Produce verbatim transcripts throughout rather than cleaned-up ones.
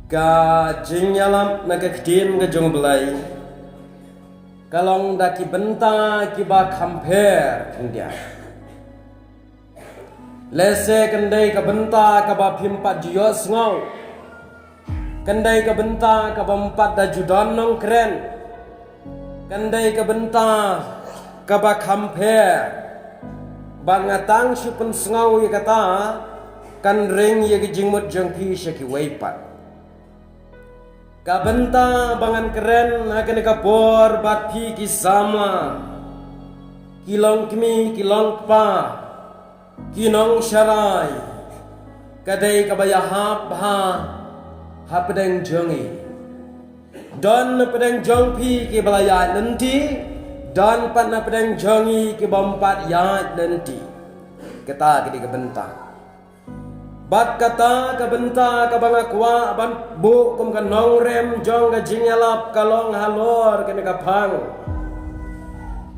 Ka jingïalap na ka ktien ka jong U Blei ka long da ki bynta kiba kham pher khyndiat. Lehse kan dei ka bynta kaba phim pat ju ïohsngew, kan dei ka bynta kaba ym pat da ju don nongkren, kan dei ka bynta kaba kham pher. Bad nga tang shu pynsngew ïa kata, kan ring ïa ka jingmut jong phi sha kiwei pat. Ka bynta ba ngan kren ha kane ka por bad phi ki samla, ki longkmie, ki longkpa, ki nongsharai, ka dei kaba ïahap bha hapdeng jong ngi. Don napdeng jong phi kiba la ïaid lynti, don pat napdeng jong ngi kiba ym pat ïaid lynti. Kata ka dei ka bynta. Bad kata ka bynta kaba nga kwah ban buh kum ka nongrim jong ka jingïalap ka long halor kane ka phang: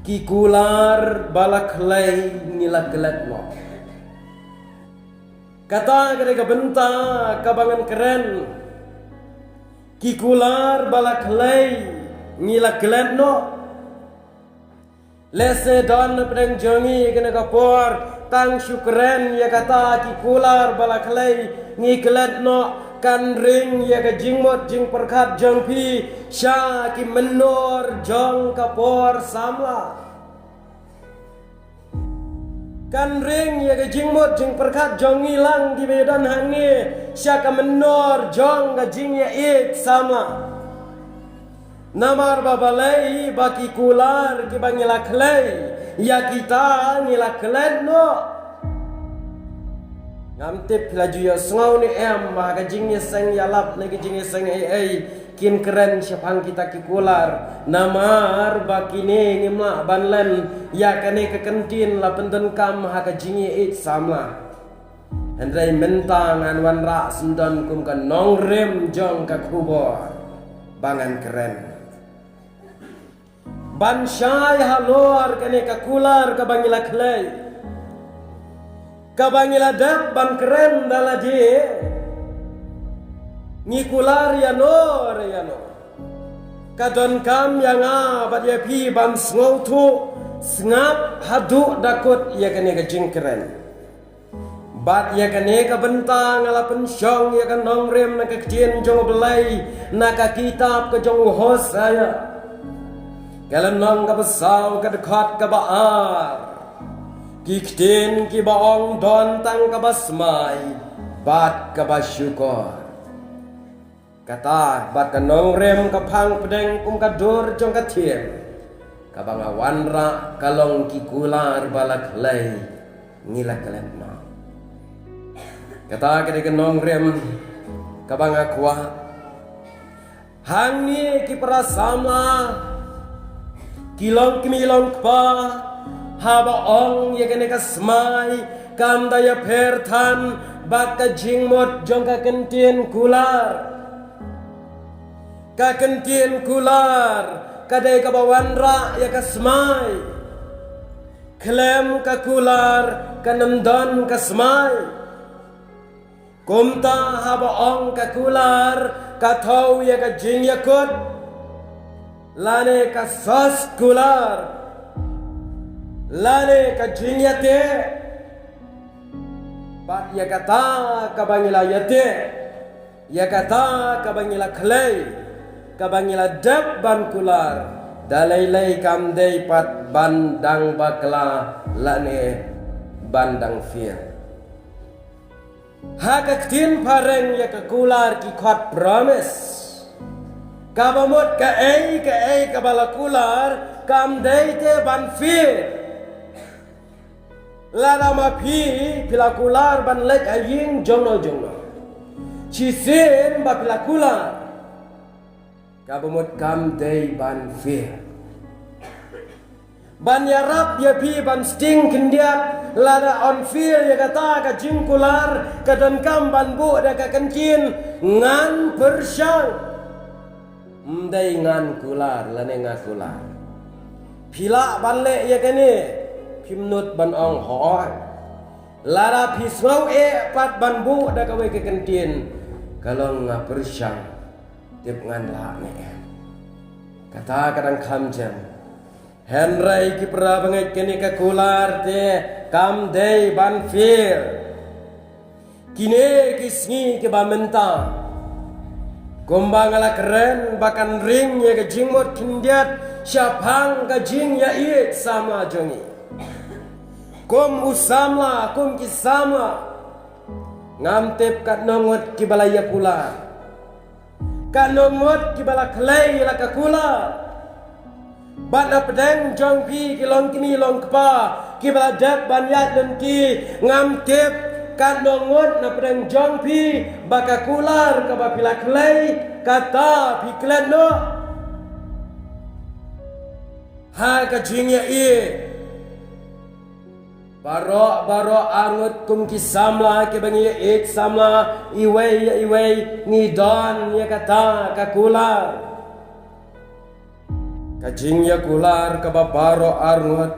Ki kular ba la khlei ngi la klet noh. Kata ka dei ka bynta kaba ngan kren. Ki kular ba la khlei ngi la klet noh. Lehse don napdeng jong ngi kane ka por tang shu kren ïa kata, ki kular ba la khlei ngi klet noh, kan ring ïa ka jingmut jingpyrkhat jong phi sha ki mynnor jong ka por samla. Kan ring ïa ka jingmut jingpyrkhat jong ngi lang kiba ïadon hangne sha ka mynnor jong ka jingïaieit samla. Namar ba balei ba ki kular kiba ngi la khlei ïa kita ngi la klet noh. Ngam tip phi la ju ïohsngew ne em ha ka jingïaseng ïalap ne ka jingïaseng ei ei, kin kren shaphang kita ki kular. Namar ba kine ngim lah ban len ïa kane ka kyntien la pyndonkam ha ka jingïaieit samla. Hynrei mynta ngan wanrah syndon kum ka nongrim jong ka khubor ba ngan kren ban shai halor kane ka kular kaba ngi la khlei, kaba ngi la dep ban kren da lade. Ngi kular ïano re ïano, ka donkam ïa nga bad ïa phi ban sngewthuh sngap haduh da kut ïa kane ka jingkren. Bad ïa kane ka bynta nga la pynshong ïa ka nongrim na ka ktien jong U Blei na ka kitab ka jong u Hosea, ka lynnong kaba saw, ka dkhot kaba ar. Ki ktien kiba ong don tang kaba smai bad kaba shukor. Kata bad ka nongrim ka phang pdeng kum ka dur jong ka thiem kaba nga wanrah ka long: Ki kular ba la khlei ngi la klet noh. Kata ka dei ka nongrim kaba nga kwah. Hangne ki para samla, ki longkmie longkpa, haba ong ïa kane ka smai, kam da ïapher than bad ka jingmut jong ka kyntien kular. Ka kyntien kular ka dei kaba wanrah ïa ka smai. Khlem ka kular kan ym don ka smai. Kumta haba ong ka kular, ka thew ïa ka jingïakut, lane ka sos kular, lane ka jingïateh. Bad ïa kata kaba ngi la ïateh, ïa kata kaba ngi la khlei, kaba ngi la dep ban kular, da lei lei kam dei pat ban dang bakla lane ban dang fier. Ha ka ktien phareng ïa ka kular ki khot promise. Kaba mut kaei kaei kaba la kular kam dei te ban fier. Lada ma phi, phi la kular ban leit ha ïing jongno jongno, shisien ba phi la kular, kaba mut kam dei ban fier. Ban ïarap ïa phi ban sting khyndiat, lada yn fier ïa kata ka jingkular, ka donkam ban buh da ka kyntien ngan pyrshang. Ym dei ngan kular lane nga kular. Phi lah ban leh ïa kane, phim nud ban ong hooid. Lada phi sngew eh pat ban buh da kawei ka kyntien, Ka long nga pyrshang, tip ngan lah ne em. Kata ka dang kham jem. Hynrei ki para bangeit, kane ka kular te kam dei ban fail. Kine ki sngi kiba mynta, kumba nga la kren ba kan ring ïa ka jingmut khyndiat shaphang ka jingïaieit samla jong ngi. Kum u samla, kum ki samla, ngam tip katno ngut kiba la ïa kular. Katno ngut kiba la khlei la ka kular. Bad na pdeng jong phi ki long kmie long kpa kiba la dep ban ïaid lynti, ngam tip katno ngut na pdeng jong phi ba ka kular kaba phi la khlei kata phi klet noh. Ha ka jingïaieit, baroh baroh arngut kum ki samla kiba ngi ïaieit samla iwei ïa iwei, ngi don ïa kata ka kular. Ka jingïakular kaba baroh arngut,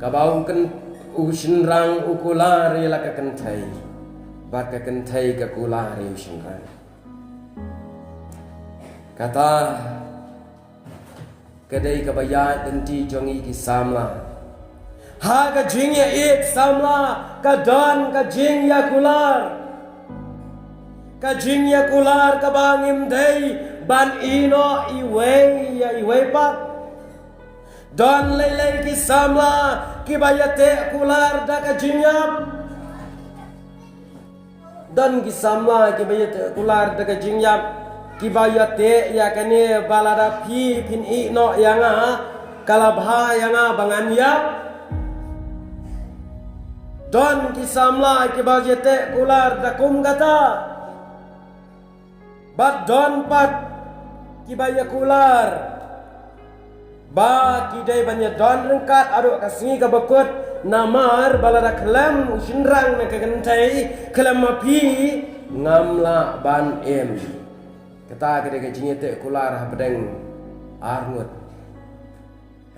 kaba u kyn-, u shynrang u kular ïa la ka kynthei, bad ka kynthei ka kular ïa u shynrang. Kata ka dei kaba ïaid lynti jong ngi ki samla. Ha ka jingïaieit samla ka don ka jingïakular. Ka jingïakular kaba ngim dei ban ïehnoh iwei ïa iwei pat. Don lei lei ki samla kiba ïateh kular da ka jingïap. Don ki samla kiba ïateh kular da ka jingïap, kiba ïateh ïa kane ba lada phi phin ïehnoh ïa nga, ka la bha ïa nga ba ngan ïap. Don ki samla kiba ïateh kular da kum kata. Bad don pat kiba ïakular ba ki dei ban ïadon ryngkat haduh ka sngi kaba kut, namar ba lada khlem u shynrang ne ka kynthei, khlem ma phi, ngam lah ban im. Kata ka dei ka jingïateh kular hapdeng arngut.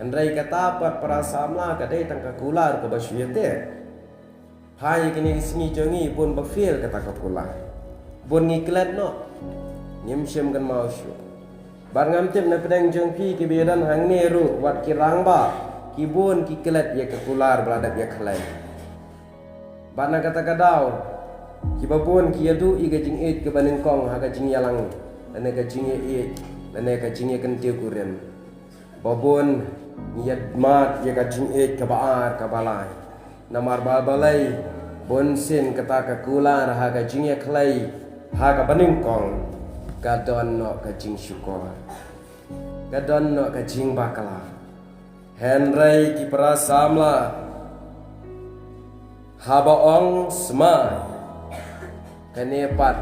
Hynrei kata pat para samla ka dei tang ka kular kaba shu ïateh. Phai ïa kine ki sngi jong ngi bun ba fail kata ka kular. Bun ngi klet noh. Ngim shym kynmaw shuh. Bad ngam tip na pdeng jong phi kiba ïadon hangne ruh wat ki rangbah, ki bun ki klet ïa ka kular ba la dep ïakhlei. Bad na kata ka daw kiba bun ki ïaduh ïa ka jingïeit kaba nyngkong ha ka jingïalang, lane ka jingïaieit, lane ka jingïakyntiew kurim. Ba bun ngi ïa mad ïa ka jingïeit kaba ar kaba lai. Namar ba balei? Bunsien kata ka kular ha ka jingïakhlei ha kaba nyngkong ka don noh ka jingshukor, ka don noh ka jingbakla. Hynrei ki para samla, haba ong smai, kane pat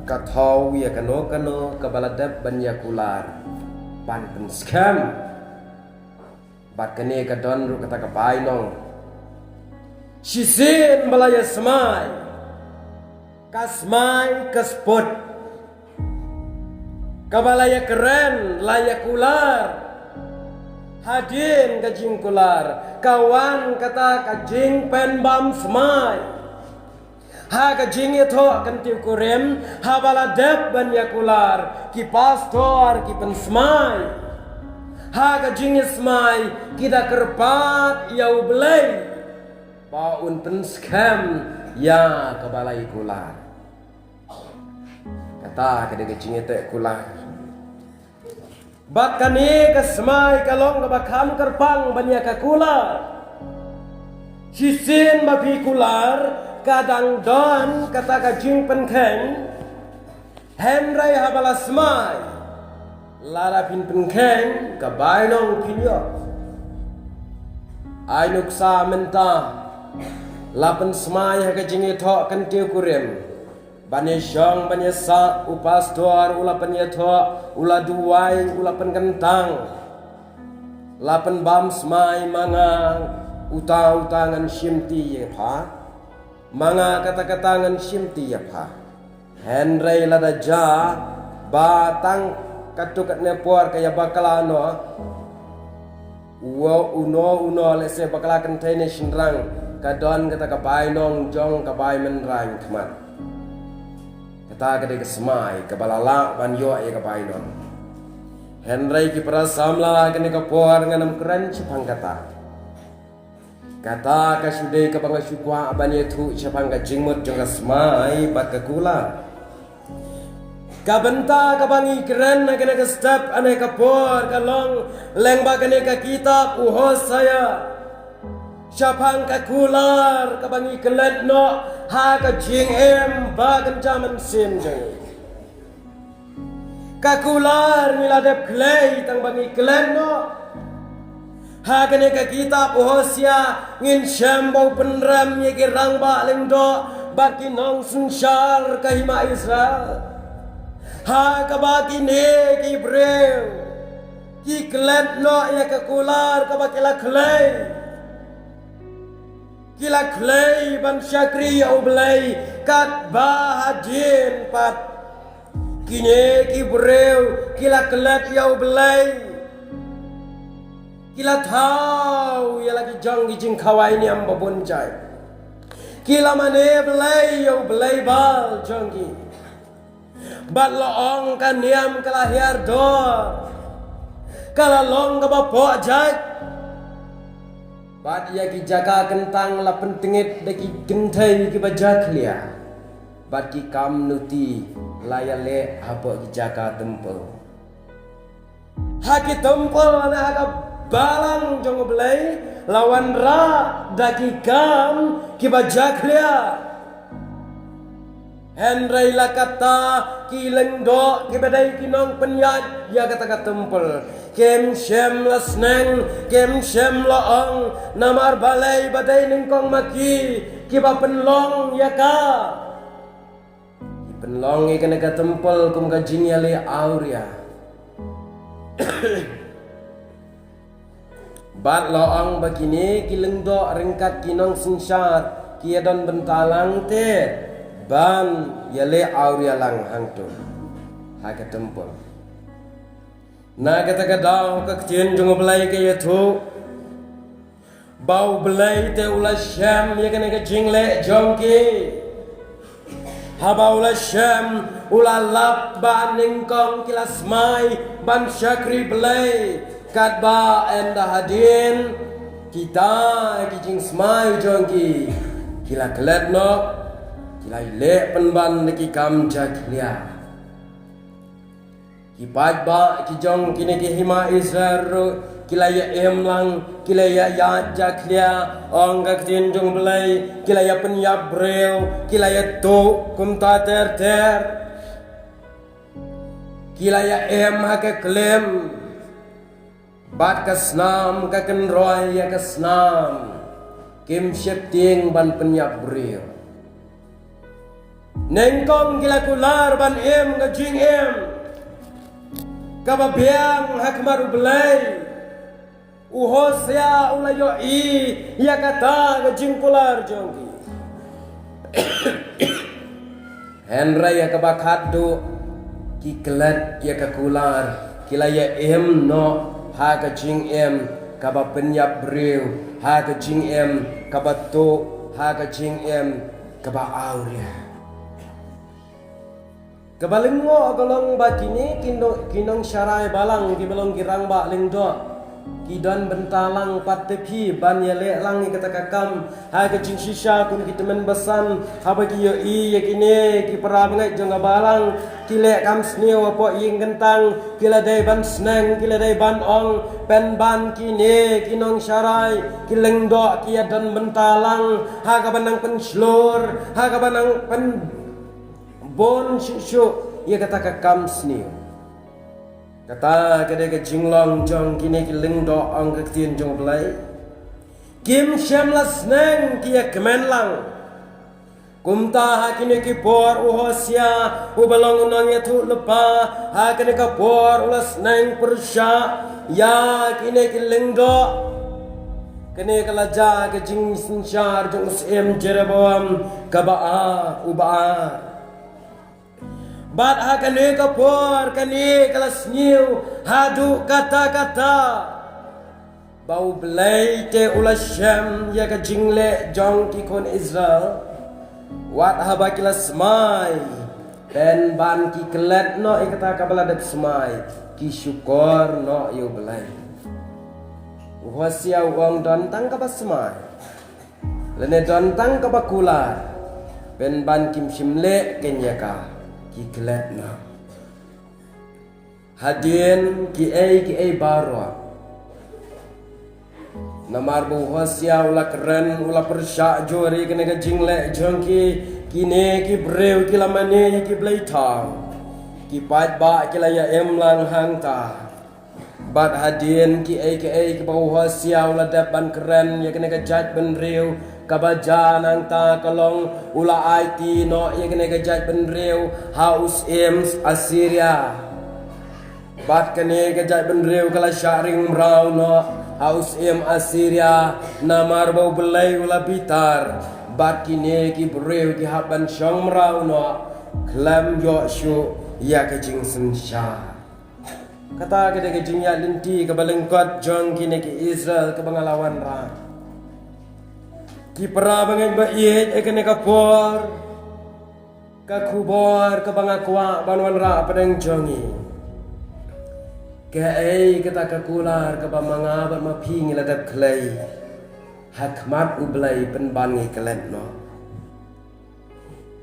ka thaw ïa kano kano kaba la dep ban ïakular ban pynskhem. Bad kane ka don ruh kata ka bainong. Shisien ba la ïa smai, ka smai ka sput. Kaba la ïa kren, la ïa kular. Hadien ka jingkular ka wan kata ka jingpynbam smai. Ha ka jingïathoh kyntiew kurim, haba la dep ban ïakular, ki pastor ki pynsmai. Ha ka jingïasmai ki da kyrpad ïa U Blei ba un pynskhem ïa kaba la ïakular. Kata ka dei ka jingïateh kular. Bad kane ka smai ka long kaba kham kyrpang ban ïa ka kular. Shisien ba phi kular ka dang don kata ka jingpynkheiñ. Hynrei haba la smai, lada phin pynkheiñ ka bainong phin ïoh. Ai nuksa mynta, la pynsmai ha ka jingïathoh kyntiew kurim. Ban ïashong ban ïasah, u pastor u la pynïathoh, u la duwai, u la pynkyntang. La pynbam smai ma nga, uta uta ngan shim ti ïa pha. Ma nga kata kata ngan shim ti ïa pha. Hynrei lada jia ba tang katto katne por ka ïa bakla noh, uno uno, lehse bakla kynthei ne shynrang, ka don kata ka bainong jong ka bai mynrain khmat. Kata ka dei ka smai kaba la lah ban ïoh ïa ka bainong. Hynrei ki para samla, kane ka por ngan ym kren shaphang kata. Kata ka shu dei kaba nga shu kwah ban ïathuh shaphang ka jingmut jong ka smai bad ka kular. Ka bynta kaba ngi kren ha kane ka step, ha kane ka por, ka long lyngba kane ka kitab u Hosea. Shaphang ka kular kaba ngi klet noh ha ka jingim ba kynja mynsiem jong ngi. Ka kular ngi la dep klet tang ba ngi klet noh. Ha kane ka kitab u Hosea ngin shem ba u pynrem ïa ki rangbah lyngdoh bad ki nongsynshar ka hima Israel. Ha kaba kine ki briew ki klet noh ïa ka kular kaba ki la klet. Ki la klet ban shakri ïa U Blei katba hadien pat. Kine ki briew ki la klet ïa U Blei. Ki la thaw ïa la ki jong ki jingkhawai niam ba bun jait. Ki la mane blei ïa u blei Baal jong ki. Bad la ong ka niam ka la hiar dor. Ka la long kaba poh jait. Bad ïa ki jaka kyntang la pyntngit da ki kynthei kiba jakhlia. Bad ki kam nuti la ïaleh hapoh ki jaka templ. Ha ki templ ne ha ka balang jong U Blei la wanrah da ki kam kiba jakhlia. Hynrei la katta ki lyngdoh kiba dei ki nongpynïaid ïa kata ka templ kim shym la sneng, kim shym la ong, namar balei ba dei nyngkong ma ki kiba pynlong ïa ka. Ki pynlong ïa kane ka templ kum ka jingïaleh awria. Bad la ong ba kine ki lyngdoh ryngkat ki nongsynshar ki ïadon bynta lang te ban ïaleh awria lang hangto ha ka templ. Na kata ka daw ka ktien jong U Blei ka ïathuh ba U Blei te u la shem ïa kane ka jingleh jong ki. Haba u la shem u la lap ba nyngkong ki la smai ban shakri Blei katba ynda hadien kita ki jingsmai jong ki ki la klet noh, ki la leh pynban da ki kam jakhlia. Ki paidbah ki jong kine ki hima Israel ruh ki la ïa im lang, ki la ïa ïaid jakhlia, ong ka ktien jong U Blei, ki la ïa pynïap briew, ki la ïa tuh kumta ter ter. Ki la ïa im ha ka klim. Bad ka snam ka kynroi ïa ka snam. Kim sheptieng ban pynïap briew. Nyngkong ki la kular ban im ka jingim kaba biang ha khmat U Blei. U Hosea u la ïohi ïa kata ka jingkular jong ki. Hynrei ïa kaba khatduh ki klet ïa ka kular, ki la ïa im noh ha ka jingim kaba pynïap briew, ha ka jingim kaba tuh, ha ka jingim kaba awria. Kaba lyngngoh ka long ba kine ki nong, ki nongsharai balang kiba long ki rangbah lyngdoh ki don bynta lang pat te phi ban ïaleh lang ïa kata ka kam ha ka jingshisha kum ki tymmen basan, haba ki ïohi ïa kine ki para bangeit jong ka balang ki leh kam sniew hapoh ïing kyntang, ki la dei ban sneng, ki la dei ban ong, pynban kine ki nongsharai ki lyngdoh ki ïa don bynta lang ha kaba nang pynshlur, ha kaba nang pynbun shuh shuh ïa kata ka kam sniew. Kata ka dei ka jinglong jong kine ki lyngdoh, ong ka ktien jong U Blei. Kim shym la sneng ki ïa kmen lang. Kumta ha kine ki por u Hosea uba long u nongïathuhlypa, ha kine ka por u la sneng pyrshah ïa kine ki lyngdoh. Kane ka la jia ka jingsynshar jong u Syiem Jeroboam kaba ar, uba ar. Bad ha kane ka por kane ka la sniew haduh katta katta ba U Blei te u la shem ïa ka jingleh jong ki khun Israel. Wat haba ki la smai Pynban ki klet noh ïa kata kaba la dep smai, ki shukor noh ïa U Blei. U Hosea u ong, don tang kaba smai, lane don tang kaba kular, pynban kim shym leh keiñ ïa ka, ki klet noh. Hadien kiei kiei baroh. Namar ba u Hosea u la kren, u la pyrshah jur ïa kane ka jingleh jong ki, kine ki briew ki la mane ïa ki blei thaw. Ki paidbah ki la ïa im lang hangta. Bad hadien kiei kiei kiba u Hosea u la dep ban kren ïa kane ka jaitbynriew, kaba jia nangta ka long u la aiti noh ïa kane ka jaitbynriew ha u syiem Assyria. Bad kane ka jaitbynriew ka la shah ring mraw noh ha u syiem Assyria, namar ba U Blei u la bitar. Bad kine ki briew ki hap ban shong mraw noh khlem ïoh shuh ïa ka jingsynshar. Kata ka dei ka jingïaid lynti kaba lyngkot jong kine ki Israel kaba nga la wanrah. Ki para bangeit ba ïeit, ha kane ka por, ka khubor kaba nga kwah ban wanrah hapdeng jong ngi, kaei kata ka kular kaba ma nga bad ma phi ngi la dep khlei ha khmat U Blei pynban ngi klet noh?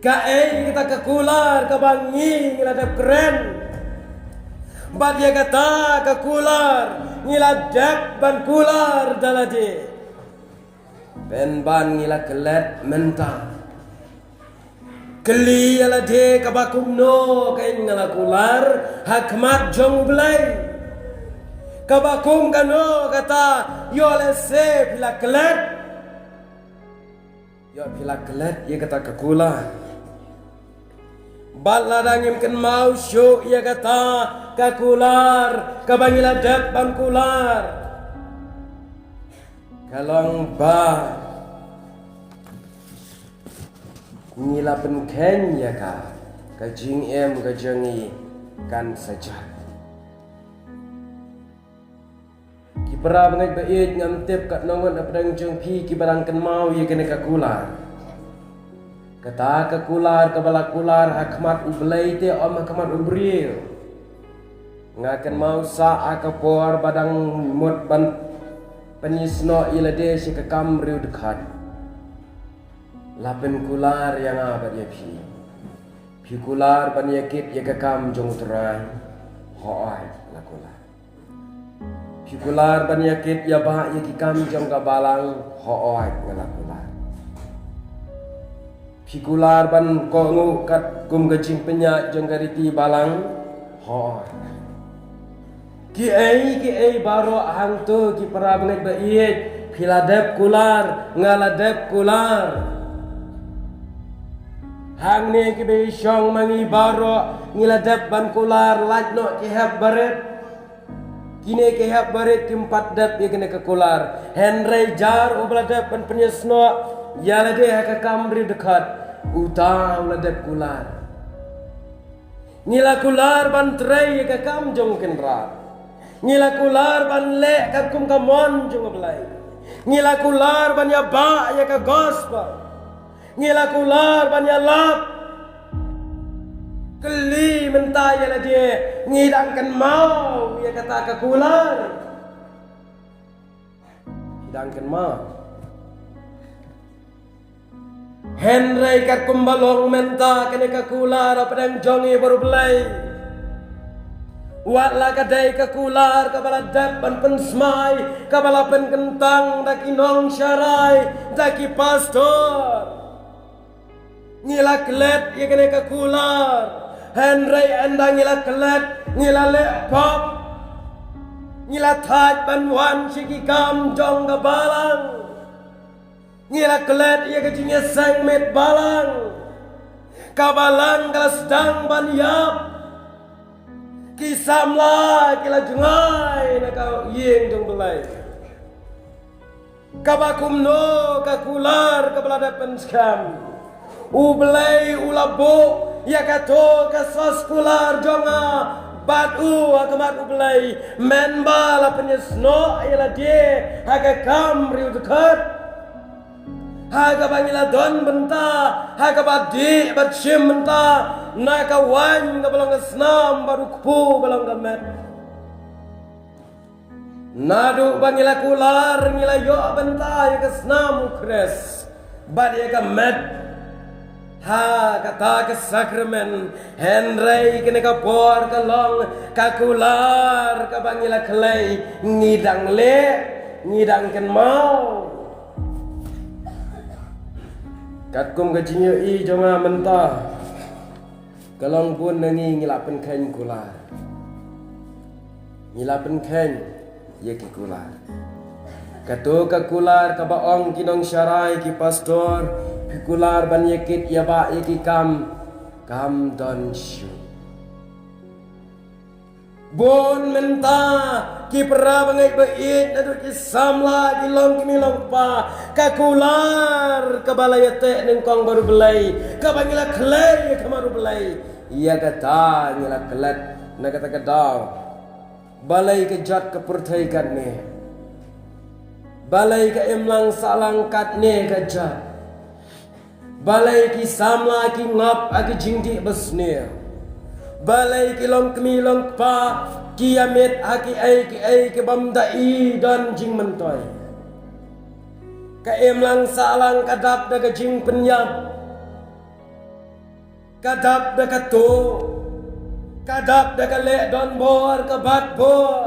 Kaei kata ka kular kaba ngi ngi la dep kren? Bad ïa kata ka kular ngi la dep ban kular da lade, pynban ngi la klet mynta. Kylli ïa lade, kaba kumno keiñ nga la kular ha khmat jong U Blei? Kaba kum kano kata, ïoh lehse phi la klet? Ïoh phi la klet ïa kata ka kular? Bad lada ngim kynmaw shuh ïa kata ka kular kaba ngi la dep ban kular, ka long ba ngi la pynkheiñ ïa ka, ka jingim ka jong ngi kan sa jah. Ki para bangeit ba ïeit, ngam tip katno ngut hapdeng jong phi kiba dang kynmaw ïa kane ka kular. Kata ka kular kaba la kular ha khmat U Blei te, ym ha khmat u briew. Nga kynmaw sa ha ka por ba dang mut ban pynïasnoh ïa lade sha ka kam riewdkhot, la pynkular ïa nga bad ïa phi. Phi kular ban ïakit ïa ka kam jong U Trai? Hooid, la kular. Phi kular ban ïakit ïa ba ïa ki kam jong ka balang? Hooid, nga la kular. Phi kular ban kohnguh katkum ka jingpynïaid jong ka riti balang? Hooid. Kiei kiei baroh hangto, ki para bangeit ba ïeit, phi la dep kular, nga la dep kular. Hangne kiba ïashong ma ngi baroh ngi la dep ban kular, lait noh ki hep barit. Kine ki hep barit kim pat dep ïa kane ka kular. Hynrei jar uba la dep ban pynïasnoh ïa lade ha ka kam riewdkhot, uta u la dep kular. Ngi la kular ban trei ïa ka kam jong u Kynrad. Ngi la kular ban leh katkum ka mon jong U Blei. Ngi la kular ban ïabah ïa ka gospel. Ngi la kular ban ïalap. Kylli mynta ïa lade, ngi dang kynmaw ïa kata ka kular? Ngi dang kynmaw. Hynrei katkum ba long mynta kane ka kular hapdeng jong ngi bad U Blei, wat la ka dei ka kular kaba la dep ban pynsmai, kaba la pynkyntang da ki nongsharai, da ki pastor. Ngi la klet ïa kane ka kular, hynrei ynda ngi la klet, ngi la leh pop. Ngi la thait ban wan sha ki kam jong ka balang. Ngi la klet ïa ka jingïaseng met balang. Ka balang ka la sdang ban ïap. Ki samla ki la jngai na ka ïing jong U Blei. Kaba kumno ka kular kaba la dep pynskhem? U Blei u la buh ïa kato ka soskular jong nga bad u ha khmat U Blei, mynba la pynïasnoh ïa lade ha ka kam riewdkhot. Ha kaba ngi la don bynta, ha kaba dih bad shim bynta, Na ka waiñ kaba long ka snam bad u kpu ba long ka met. Naduh ba ngi la kular ngi la ïoh bynta ïa ka snam u Khrist bad ïa ka met ha kata ka sakramen, hynrei kane ka por ka long ka kular kaba ngi la khlei, ngi dang leh, ngi dang kynmaw. Katkum ka jingïohi jong nga mynta, ka long bun na ngi ngi la pynkheiñ kular. Ngi la pynkheiñ ïa ki kular. Kato ka kular kaba ong ki nongsharai, ki pastor, ki kular ban ïa kit ïa ba ïa ki kam, kam don shuh. Bun mynta ki para bangeit ba ïeit naduh ki samla, ki longkmie longkpa, ka kular kaba la ïateh nyngkong bad U Blei, kaba ngi la khlei ïa ka mar U Blei, ïa kata ngi la klet na kata ka daw. Balei ka jot ka pyrthei katne? Balei ka imlang sahlang katne ka jot? Balei ki samla ki ngop ha ki jingdih basniew? Balei ki longkmie longkpa ki ïamit ha kiei kiei ki bym da i don jingmyntoi? Ka imlang sahlang ka dap da ka jingpynïap, ka dap da ka tuh, ka dap da ka leh donbor, ka bat bor.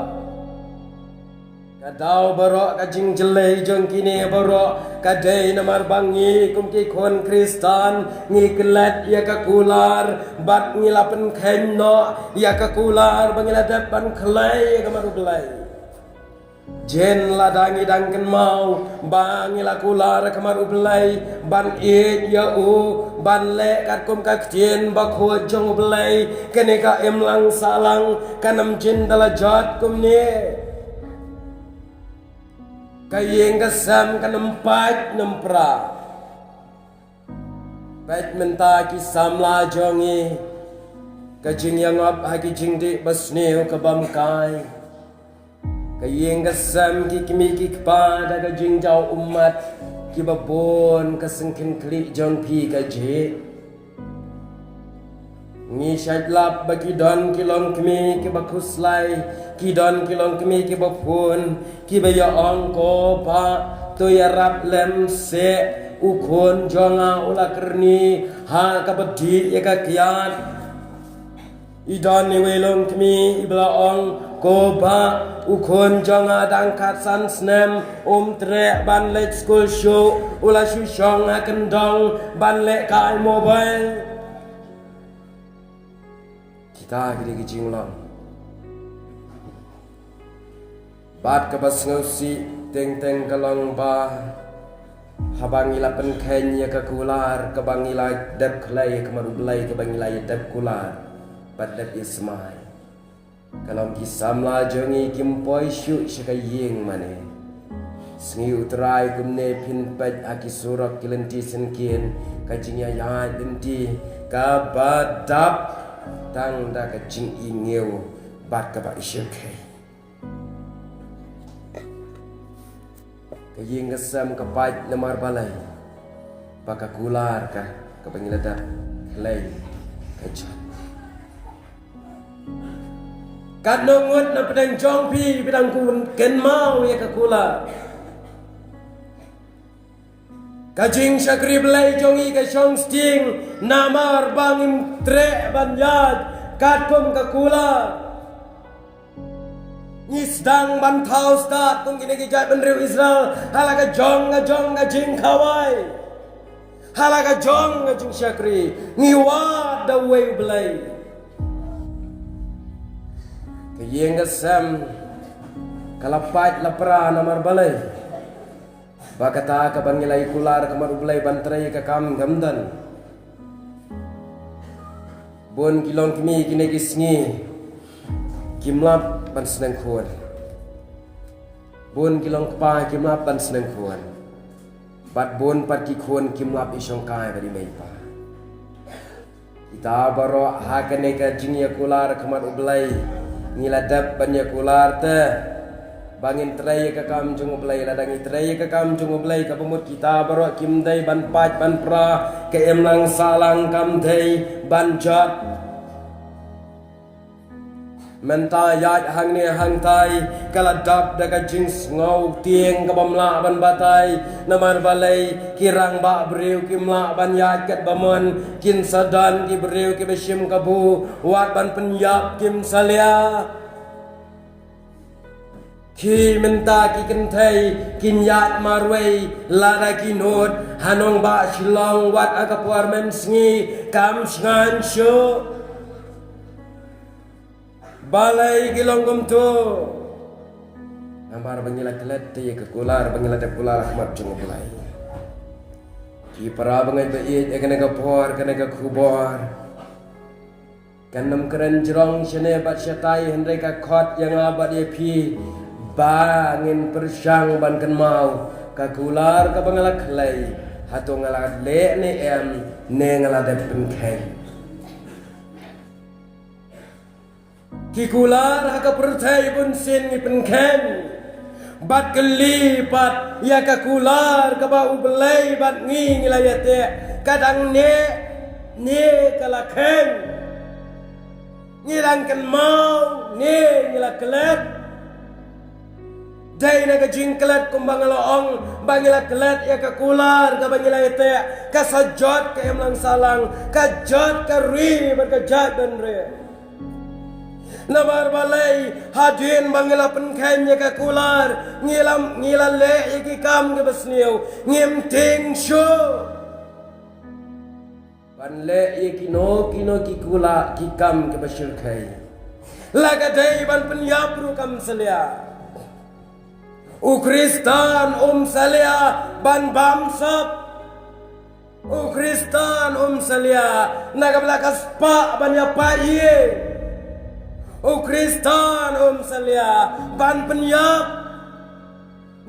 Ka daw baroh, ka jingjyllei jong kine baroh ka dei namar ba ngi kum ki khun Khristan ngi klet ïa ka kular bad ngi la pynkheiñ noh ïa ka kular ba ngi la dep ban khlei ïa ka mar U Blei. Jin lada ngi dang kynmaw ba ngi la kular ha ka mar U Blei ban ïeit ïa u, ban leh katkum ka ktien bakhuid jong U Blei, kane ka imlang sahlang kan ym jin da la jot kumne. Ka ïing ka sem kan ym pait nym pra. Peit mynta ki samla jong ngi, ka jingïangop ha ki jingdih basniew ka bym kai. Ka ïing ka sem, ki kmie ki kpa da ka jingjaw ummat, kiba bun ka sngewkhih jong phi ka jih. Ngi shait lap ba ki don ki longkmie kiba khuslai, ki don ki longkmie kiba phone, kiba ïa ong ko bah, to ïarap lem seh, u khun jong nga u la kyrni ha kaba dih ïa ka kiad. I don iwei i longkmie iba la ong ko bah, u khun jong nga dang khatsan snem, um treh ban leit skul shuh, u la shu shong ha kyndong ban lehkai mobile. Kita ki dei ki jinglong. Bad kaba sngewsih teng teng ka long ba haba ngi la pynkheiñ ïa ka kular kaba ngi la dep khlei ïa ka mar U Blei, kaba ngi la ïa dep kular bad dep ïa smai, ka long ki samla jong ngi kim poi shuh sha ka ïing mane. Sngi U Trai kumne phin peit ha ki surok ki lynti syngkien, ka jingïaid lynti kaba dap tang da ka jingïngiew bad kaba isyrkhei. Ka ïing ka sem ka pait namar balei? Ba ka kular ka, kaba ngi la dep khlei ka jot. Katno ngut na pdeng jong phi ba dang kynmaw ïa ka kular? Ka jingshakri Blei jong ngi ka shong sting namar ba ngim treh ban ïaid katkum ka kular. Ngi sdang ban thaw stad kum kine ki jaitbynriew Israel ha la ka jong ka jong ka jingkhawai, ha la ka jong ka jingshakri, ngi wad da uwei U Blei. Ka ïing ka sem ka la pait la pra namar balei? Ba kata kaba ngi la ïa kular ka mar U Blei ban trei ka kam kam don. Bun ki longkmie kine ki sngi kim lap ban sneng khun. Bun ki longkpa kim lap ban sneng khun. Bad bun pat ki khun kim lap i shongkai bad i mei i pa. Kita baroh ha kane ka jingïakular ka mar U Blei, ngi la dep ban ïakular te ba ngin trei ïa ka kam jong U Blei. Lada ngi trei ïa ka kam jong U Blei, kaba mut kita baroh kim dei ban pait ban pra, Ka imlang sahlang kam dei ban jot. Mynta ïaid hangne hangtai ka la dap da ka jingsngew tieng kaba mlah ban batai. Namar balei? Ki rangbah briew kim lah ban ïaid katba mon, kin sa don ki briew kiba shim kabu, wat ban pynïap kim salia. Ki mynta ki kynthei kin ïaid marwei lada ki nud ha nongbah Shillong wat ha ka por mynsngi, kam shngaiñ shuh. Balei ki long kumto? Namar ba ngi la klet te ïa ka kular, ba ngi la dep kular ha khmat jong U Blei. Ki para bangeit ba ïeit, ïa kane ka por, kane ka khubor kan ym kren jrong shane bad shatai, hynrei ka khot ïa nga bad ïa phi ba ngin pyrshang ban kynmaw ka kular kaba nga la klet, hato nga la leh ne em, ne nga la dep pynkheiñ. Ki kular ha ka pyrthei bunsien ngi pynkheiñ bad kylli pat ïa ka kular kaba U Blei bad ngi ngi la ïateh, ka dang neh ne ka la kheiñ. Ngi dang kynmaw ne ngi la klet. Dei na ka jingklet kumba nga la ong ba ngi la klet ïa ka kular kaba ngi la ïateh, ka sa jot ka imlang sahlang, ka jot ka ri bad ka jait bynriew. Namar balei? Hadien ba ngi la pynkheiñ ïa ka kular, ngi la, ngi la leh ïa ki kam kiba sniew, ngim tieng shuh ban leh ïa kino kino ki kular, ki kam kiba shyrkhei. La ka dei ban pynïap ruh kam salia. U Khristan um salia ban bamsap. U Khristan um salia na kaba la ka spah ban ïapait ïing. U Khristan um salia ban pynïap.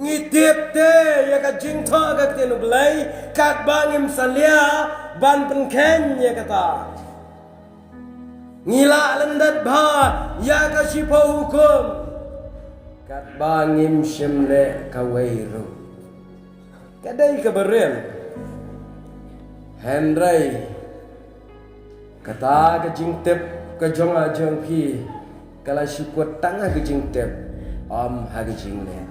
Ngi tip te ïa ka jingthoh ka ktien U Blei, katba ngim salia ban pynkheiñ ïa kata, ngi la lyndet bha ïa ka shiphew hukum, katba ngim shym leh kawei ruh. Ka dei kaba rim. Hynrei kata ka jingtip ka jong nga jong phi ka la shu kut tang ha ka jingtip, ym ha ka jingleh.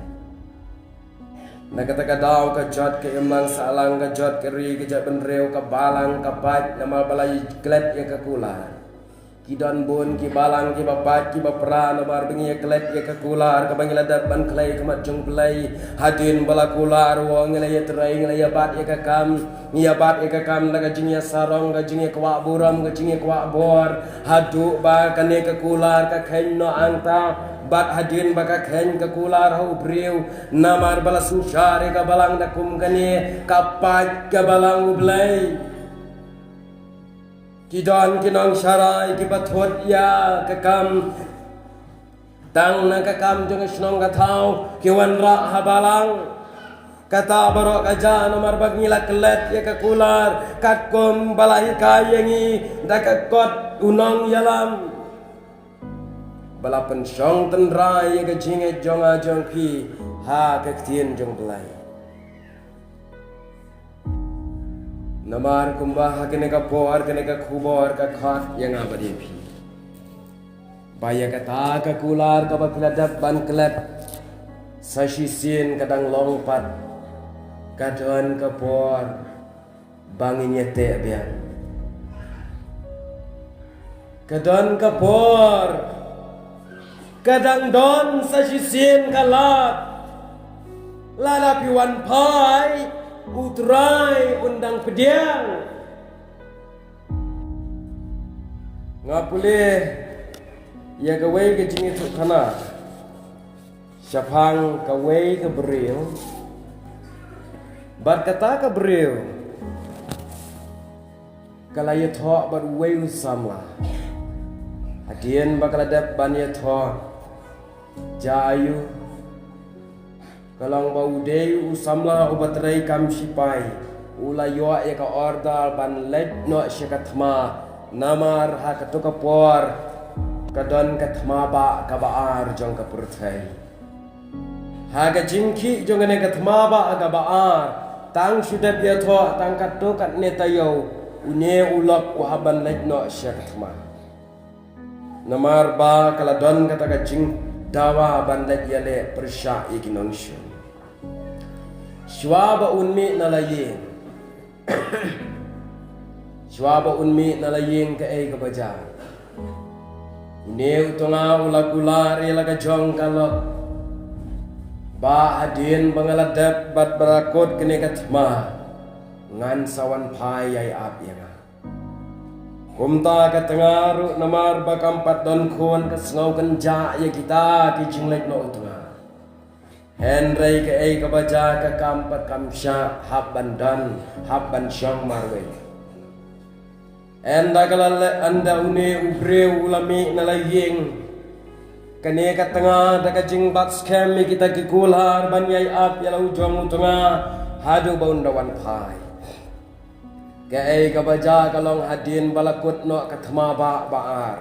Na kata ka daw ka jot ka imlang sahlang, ka jot ka ri, ka jot bynriew, ka balang, ka pait, namar ba la klet ïa ka kular. Ki don bun ki balang kiba pait kiba pra namar ba ngi ïa klet ïa ka kular kaba ngi la dep ban klet ha khmat jong U Blei. Hadien ba la kular, ngi la ïatrei, ngi la ïabat ïa ka kam, ngi ïabat ïa ka kam da ka jingïasarong, ka jingïakwah burom, ka jingïakwah bor, haduh ba kane ka kular ka kheiñ noh hangta. Bad hadien ba ka kheiñ ka kular ha u briew, namar ba la shu shah ïa ka balang da kum kane, ka pait ka balang U Blei. Ki don ki nongsharai kiba thut ïa ka kam, tang na ka kam jong ka shnong ka thaw, ki wanrah ha balang. Kata baroh ka jia namar ba ngi la klet ïa ka kular katkum ba la hikai ïa ngi da ka kot u nongïalam, ba la pynshong tynrai ïa ka jingngeit jong nga jong phi ha ka ktien jong U Blei. Namar kumba ha kane ka por, kane ka khubor ka khot ïa nga bad ïa phi, ba ïa kata ka kular kaba phi la dep ban klet sa shisien ka dang long pat, ka don ka por ba ngin ïateh biang. Ka don ka por, ka dang don sa shisien ka lad. Lada phi wan phai, U Trai un dang pdiang. Nga pule ïa kawei ka jingïathuhkhana shaphang kawei ka briew. Bad kata ka briew ka la ïathoh bad uwei u samla. Hadien ba ka la dep ban ïathoh, jia aiu? Ka long ba u dei u samla uba trei kam shipai, u la ïoh ïa ka order ban leit noh sha ka thma, namar ha kato ka por ka don ka thma bah kaba ar jong ka pyrthei. Ha ka jingkhih jong kane ka thma bah kaba ar, Tang shu dep ïathoh tang katto katne taïew, une u lok u hap ban leit noh sha ka thma. Namar ba ka la don kata ka jingdawa ban leit ïaleh pyrshah ïa ki nongshun. Shuwa ba un mih na la ïing. Shuwa ba un mih na la ïing, kaei kaba jia? Une u tnga u la kular ïa la ka jong ka lok ba hadien ba nga la dep bad ba la kut kane ka thma, ngan sa wan phai ïai ap ïa nga. Kumta ka tnga ruh, namar ba kam pat don khun, ka sngew kynjah ïa kita ki jingleit noh u tnga. Hynrei kaei kaba jia, ka kam pat kam shah hap ban don, hap ban shong marwei. Ynda ka la leh, ynda une u briew u la mih na la ïing, kane ka tnga da ka jingbat skhem ïa kita ki kular ban ïai ap ïa la u jong u tnga haduh ba un da wan phai. Kaei kaba jia ka long, hadien ba la kut noh ka thma ba, ba ar,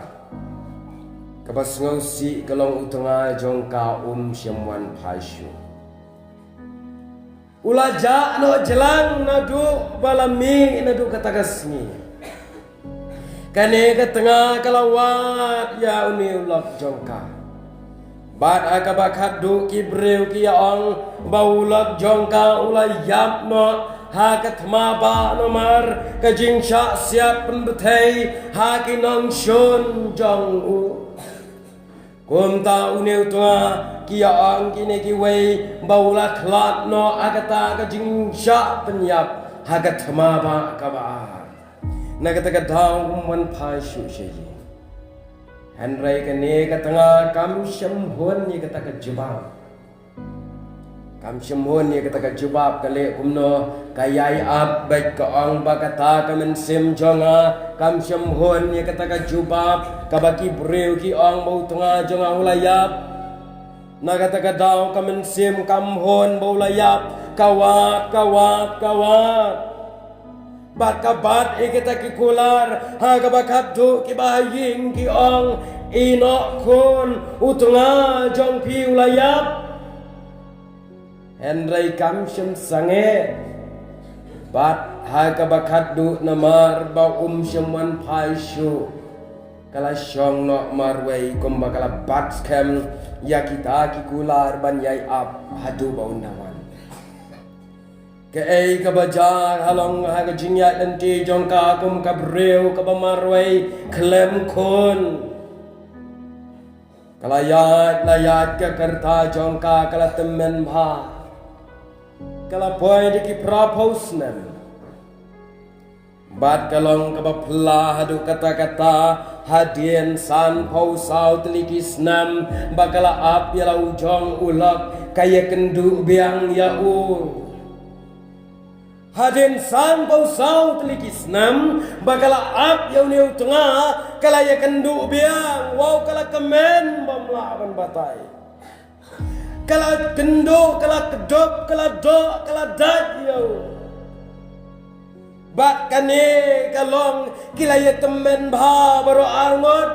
kaba sngewsih ka long u tnga jong ka um shym wan phai shuh. U la jah noh jlang naduh ba la mih naduh kata ka sngi. Kane ka tnga ka la wad ïa une u lok jong ka. Bad ha kaba khatduh ki briew ki ïa ong ba u lok jong ka u la ïap noh ha ka thma ba, namar ka jingshah siat pynbthei ha ki nongshun jong u. Kumta une u tnga, ki ïa ong kine kiwei ba u la khlad noh ha kata ka jingshah pynïap ha ka thma ba kaba ar. Na kata ka daw um wan phai shuh sha ïing. Hynrei kane ka tnga kam shym hun ïa kata ka jubab. Kam shym hun ïa kata ka jubab, ka leh kumno, ka ïai ap beit, ka ong ba kata ka mynsiem jong nga. Kam shym hun ïa kata ka jubab kaba ki briew ki ong ba u tnga jong nga u la ïap. Na kata ka daw ka mynsiem kam hun ba u la ïap, ka wad, ka wad, ka wad. Bad ka bat ïa kita ki kular ha kaba khatduh kiba ha ïing ki ong, "Ïeh noh khun, u tnga jong phi u la ïap." Hynrei kam shym sangeh. Bad ha kaba khatduh namar ba um shym wan phai shuh, ka la shong noh marwei kumba ka la bat skhem ïa kita ki kular ban ïai ap haduh ba un da wan. Kaei kaba jia, halong ha ka jingïaid lynti jong ka kum ka briew kaba marwei khlem khun. Ka la ïaid, la ïaid ka kyrta jong ka, ka la tymmen bha. Ka la poi da ki phra phew snem. Bad ka long kaba phylla haduh katta katta, hadien san phew saw tylli ki snem, ba ka la ap ïa la u jong u lok, ka ïakynduh biang ïa u. Hadien san phew saw tylli ki snem, ba ka la ap ïa une u tnga, ka la ïakynduh biang, wow, ka la kmen bym lah ban batai. Ka la kynduh, ka la kdup, ka la doh, ka la dait ïa u. Bad kane ka long ki la ïatymmen bha baroh arngut.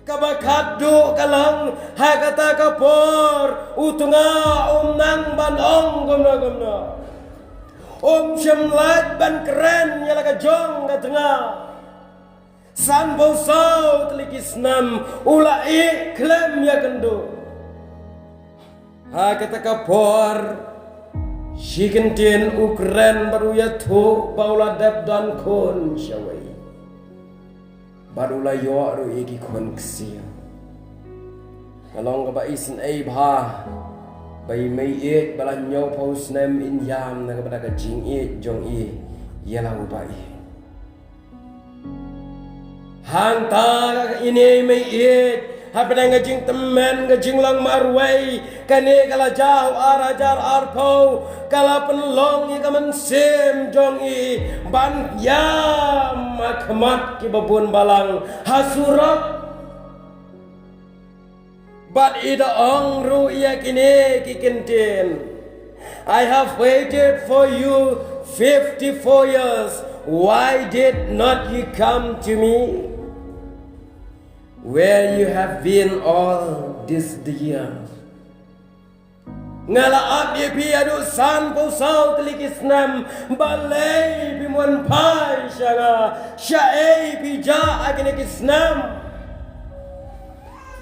Kaba khatduh ka long ha kata ka por u tnga um nang ban ong kumno kumno. Um shym lait ban kren ïa la ka jong ka tnga. San phew saw tylli ki snem u la ïeh khlem ïakynduh. Ha kata ka por shi kyntien u kren bad u ïathuh ba u la dep don khun shawei. Bad u la ïoh ruh ïa ki khun ksiew. Ka long kaba isynei bha ba i mei ïeit ba la hynñiew phew snem in ïam na kaba da ka jingïeit jong i ïa la u ba ïeit. Hangta ka ine i mei ïeit, hapdeng ka jingtymmen ka jinglong marwei, kane ka la jia u ar hajar arphew, ka la pynlong ïa ka mynsiem jong i ban ïam ha khmat kiba bun balang ha surok. Bad i da ong ruh ïa kine ki kyntien, "I have waited for you fifty-four years. Why did not you come to me? Where you have been all this year?" Nga la ap ïa phi haduh san phew saw tylli ki snem, balei phim wan phai sha nga? Shaei phi jah ha kine ki snem?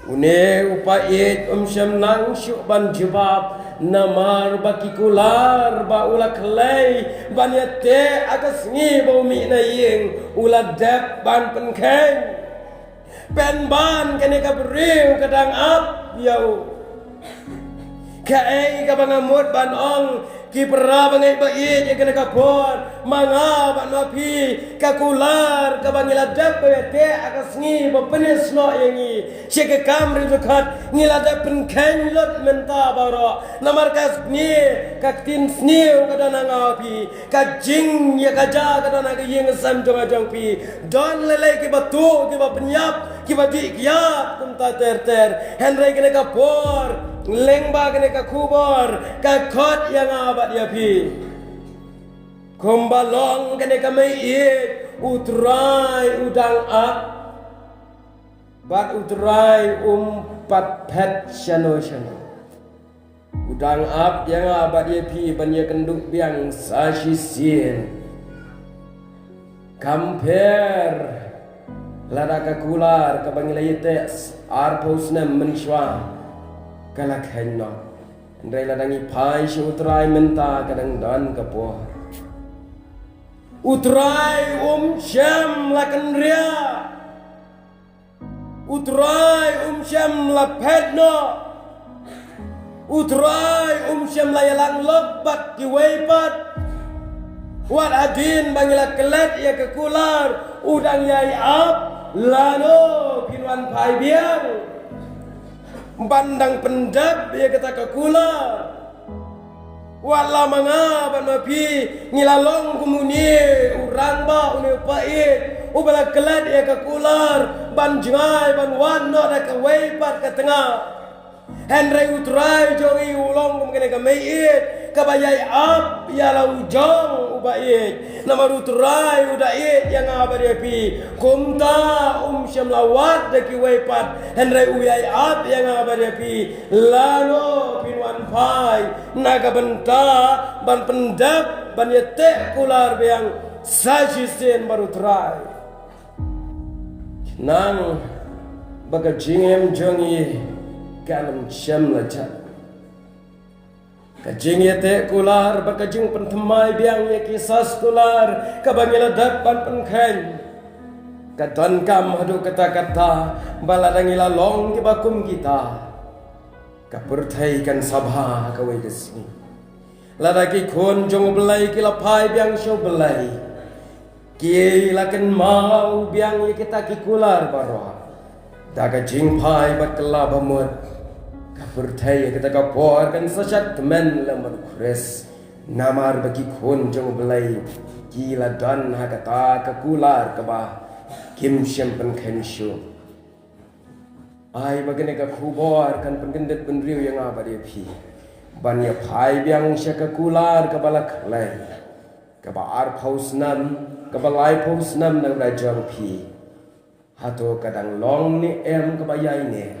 Une u paid um shym nang shuh ban jubab, namar ba ki kular ba u la khlei ban ïateh ha ka sngi ba u mih na ïing u la dep ban pynkheiñ. Pynban kane ka briew ka dang ap ïa u. Kaei kaba nga mut ban ong, ki para bangeit ba ïeit, ïa kane ka por, ma nga bad ma phi, ka kular kaba ngi la dep ban ïateh ha ka sngi ba pynïasnoh ïa ngi sha ka kam ri dukhat, ngi la dep pynkheiñ lut mynta baroh. Namar ka sngi, ka ktien sniew ka don ha nga ha phi, ka jing ïa ka ja ka don ha ka ïing ka sem jong nga jong phi. Don lei lei kiba tuh, kiba pynïap, kiba dih kiad kumta ter ter. Hynrei kane ka por, lyngba kane ka khubor, ka khot ïa nga bad ïa phi. Kumba long kane ka mei ïeit, U Trai u dang ap, bad U Trai um pat phet shano shano. U dang ap ïa nga bad ïa phi ban ïakynduh biang sa shisien. Kam pher lada ka kular kaba ngi la ïateh arphew snem mynshuwa ka la kheiñ noh. Hynrei lada ngi phai sha U Trai mynta ka dang don ka por. U Trai um shym la kynriah. U Trai um shym la phet noh. U Trai um shym la ïalang lok bad kiwei pat. Wat hadien ba ngi la klet ïa ka kular, u dang ïai ap, lano phin wan phai biang ban dang pyndep ïa kata ka kular. Wat la ma nga bad ma phi ngi la long kum une u rangbah, une u paid uba la klet ïa ka kular ban jngai ban wad noh da kawei pat ka tnga. Hynrei U Trai jong ngi u long kum kane ka mei ïeit kaba ïai ap ïa la u jong u ba ïeit. Namar U Trai u da ïeit ïa nga bad ïa phi. Kumta um shym la wad da kiwei pat, hynrei u ïai ap ïa nga bad ïa phi. Lano phin wan phai na ka bynta ban pyndep, ban ïateh kular biang sa shisien bad U Trai. Nang ba ka jingim jong ngi kan ym shym la jat. Ka jingïateh kular bad ka jingpynthymmai biang ïa ki sas kular kaba ngi la dep ban pynkheiñ ka donkam haduh katta katta, ba lada ngi la long kiba kum kita, ka pyrthei kan sabha kawei ka sngi. Lada ki khun jong U Blei ki la phai biang sha U Blei, ki la kynmaw biang ïa kita ki kular baroh. Da ka jingphai bad ka la bamut, ka pyrthei ïa kata ka por kan sa shad kmen lem bad U Khrist. Namar ba ki khun jong U Blei ki la don ha kata ka kular kaba kim shym pynkheiñ shuh. Ai ba kane ka khubor kan pynkyndit bynriew ïa nga bad ïa phi ban ïa phai biang sha ka kular kaba la khlei, kaba arphew snem, kaba laiphew snem na ka bynta jong phi. Hato ka dang long ne em kaba ïai ne?